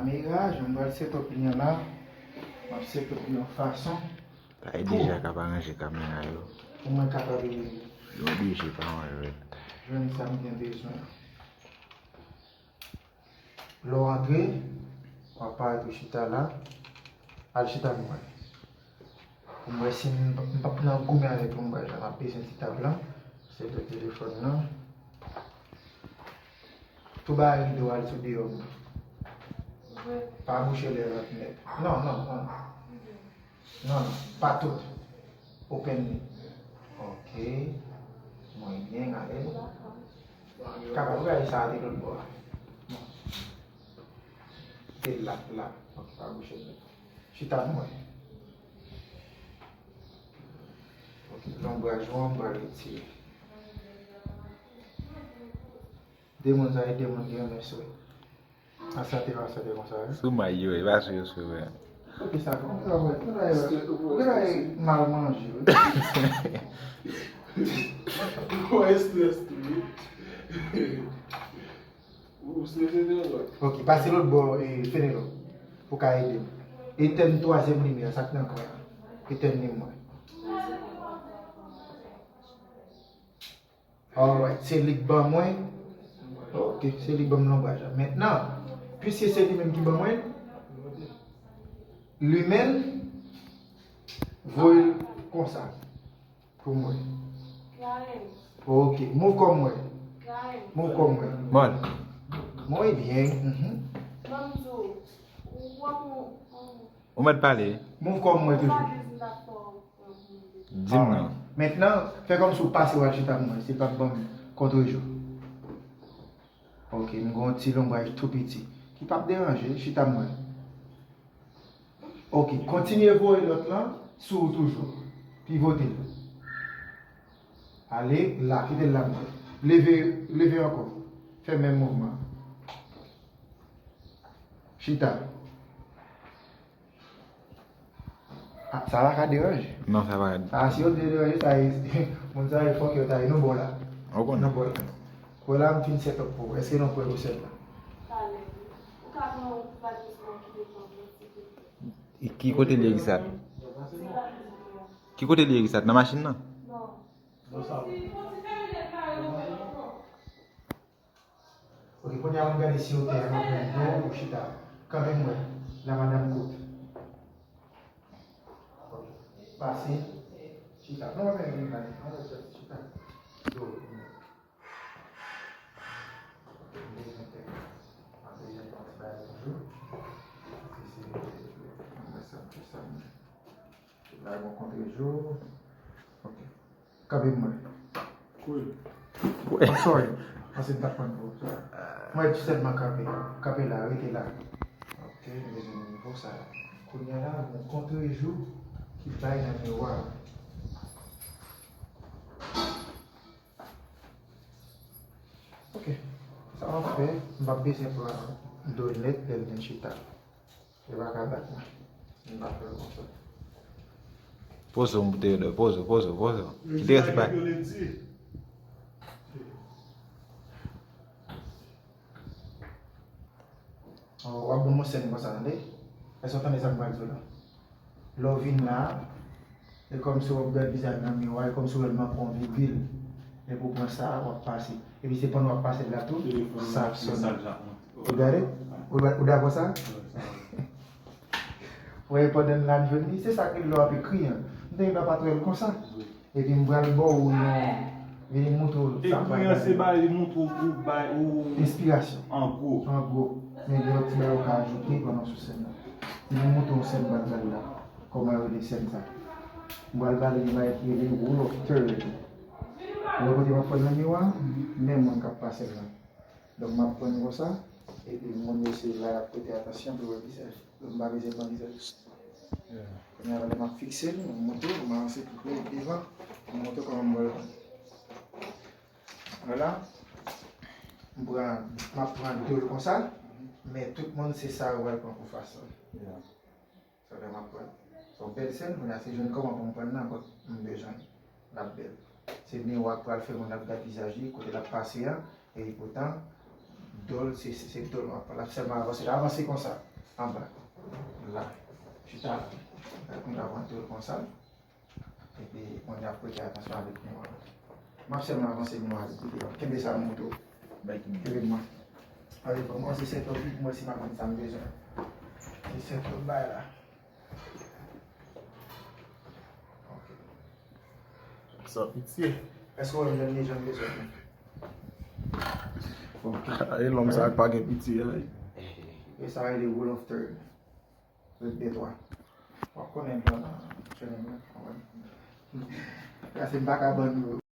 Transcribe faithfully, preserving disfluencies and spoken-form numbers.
Kamera, jan m pral set up li an la, m ap set up li yon fason. Sa e deja k ap aranje kamera yo. Pou mwen kapab Yo oblije pa mwen jwenn. Jwenn sa m gen bezwen. Lè w antre, w ap parèt ou chita la. Al chita pou mwen. Pou m wè si m, m p ap nan goumen avèk lonbraj la. M ap bezwen ti tab lan. Se de telefòn nan. Tou bagay rido al sou deyò m. Pa bouche lè l ap nèt. Non, non, non. Non, non, pa tout. Open li. Ok. Mwen byen ale. Kapab gade sa a te lòt bò a. Bon. Kite l la, la. Ok, pa bouche l. Chita pou mwen. Ok, lonbraj ou an, m pral retire. De moun sa e de moun ki renmen swe. Ansante, ansante konsa, wi. Sou may yo, e pa sou yo sou, wi. Ou ki sa, ou travay, ou travay, ou travay mal manje, wi. Ou estrès tou, wi. Ou strese de lòt. Ok, pase lòt bò, e, Fenelon. Pou ka ede m. Etèn twazyèm limyè, sa k nan kwen an. Etèn li mwen. Alright, se li k ban mwen. Ok, se li k ban m lonbraj la. Mentnan, piske se li menm ki ban mwen, limen l, voye l konsa pou mwen. Ok, move kò mwen. Move kò mwen. Mòn. Mwen byen. Mhm. Ou mèt pale. Move kò mwen toujou. Di m non. Mentnan, fè kòmsi w pase w al chita pou mwen, si l p ap ban m kontrejou. Ok, m gen yon ti lonbraj tou piti ki p ap deranje, chita pou mwen. Ok, kontinye voye lòt lan sou ou toujou. Pivote l. Ale, la, kite l la, mwen. Leve, leve ankò. Fè menm mouvman. Chita. Ah, sa pa ka deranje. Non, sa pa ka. Ah, si yo te deranje, sa e, moun sa e fòk yo ta ye. Nou bon la. Ou konnen. Nou bon la. Kwè la, m fin set up pou ou. Èske nou kwè pou sèn la? E ki kote li egzat? Ki kote li egzat? Nan machin nan? Ok, kounye a, ann gade si ou te ann pran do ou chita. Kanpe m wè, la madanm kout. Ok, pase, chita. Non, men, men, men, non, men, chita. Do. Ok, m bezwen fè, m ap bezwen fè yon ti bagay toujou. Se, se, se, m wè sa, m fè sa, m. Tout bagay bon kontre jou. Ok. Kanpe m wè. Kouy. Oh, sorry. Paske m t ap pran pou. Mwen sèlman kanpe. Kanpe la, rete la. Ok, m bezwen nivo sa la. Kounye a la, nou kontre jou ki bay nan miwa. Ok. Sa w ap fè, m p ap bezwen pran do l nèt lè l vin chita. Yo pa ka bat mwen. M pa fè l konsa. Poze w, m te yo, poze w, poze w, poze w. Kite rès bay. Oh, w ap ban m yon sèn konsa, tande? Èske w tande sa m pral di w la? Lè w vin la, e kòmsi w ap gade vizaj nan miwa, e kòmsi w wè l manke yon vipil. Epi w pran sa, w ap pase. Epi se pandan w ap pase l la tou, sa ap sonnen. Ou gade? Ou, ou dakò sa? Wè, pandan l la, l jwenn li, se sa k rele lè w ap ekri an. M te gen dwa pa t wè l konsa. Epi m pral ba w yon, vini m montre w sa. Ekri an se ba li montre w pou bay ou. Enspirasyon. An gwo. An gwo. Men gen lòt ti bagay ou ka ajoute pandan w sou sèn nan. Vini m montre w sèn m pral ba l la. Kòman yo rele sèn sa? M pral ba l yon bagay ki rele rule of third. Ou wè kote m ap pran nan miwa? Men mwen k ap pase l la. Donk, m ap pran l konsa, epi moun yo se la y ap prete atansyon pou yo wè vizaj. Donk, m pa bezwen pran vizaj. Kounye a, lè m ap fikse l, m montre w, m avanse pi pre devan, m montre w kòman m wè l. Vwala, m pran, m ap pran do l konsa, men tout moun se sa yo pral pran pou fas lan. Sa fè m ap pran. Se yon bèl sèn, kounye a se jwenn kòman pou m pran nan, but m bezwen l ap bèl. Se miwa k pral fè moun ap gad vizaj li, kote l ap pase a, e poutan, do l, se, se, se do l m ap pran. L ap sèlman avanse, l avanse konsa. Anba. La. Chita la. Kay konn ap antre konsa. Epi, kounye a, prete atansyon avèk mwen. M ap sèlman avanse mwen avèk videyo. Kenbe sa pou mwen tou. Bay ki Kenbe mwen. Ale, fò mwen se sèt lòt vit, mwen si m ap jwenn sa m bezwen. Se sèt lòt bay la. Ok. Sa pitye. Èske w wè m jwenn li jan m bezwen? Ok. E lòm sa pa gen pitye, wi. E sa rele rule of third. Règ de twa. W ap konnen m nan channel mwen. Pase m pa ka ban nou.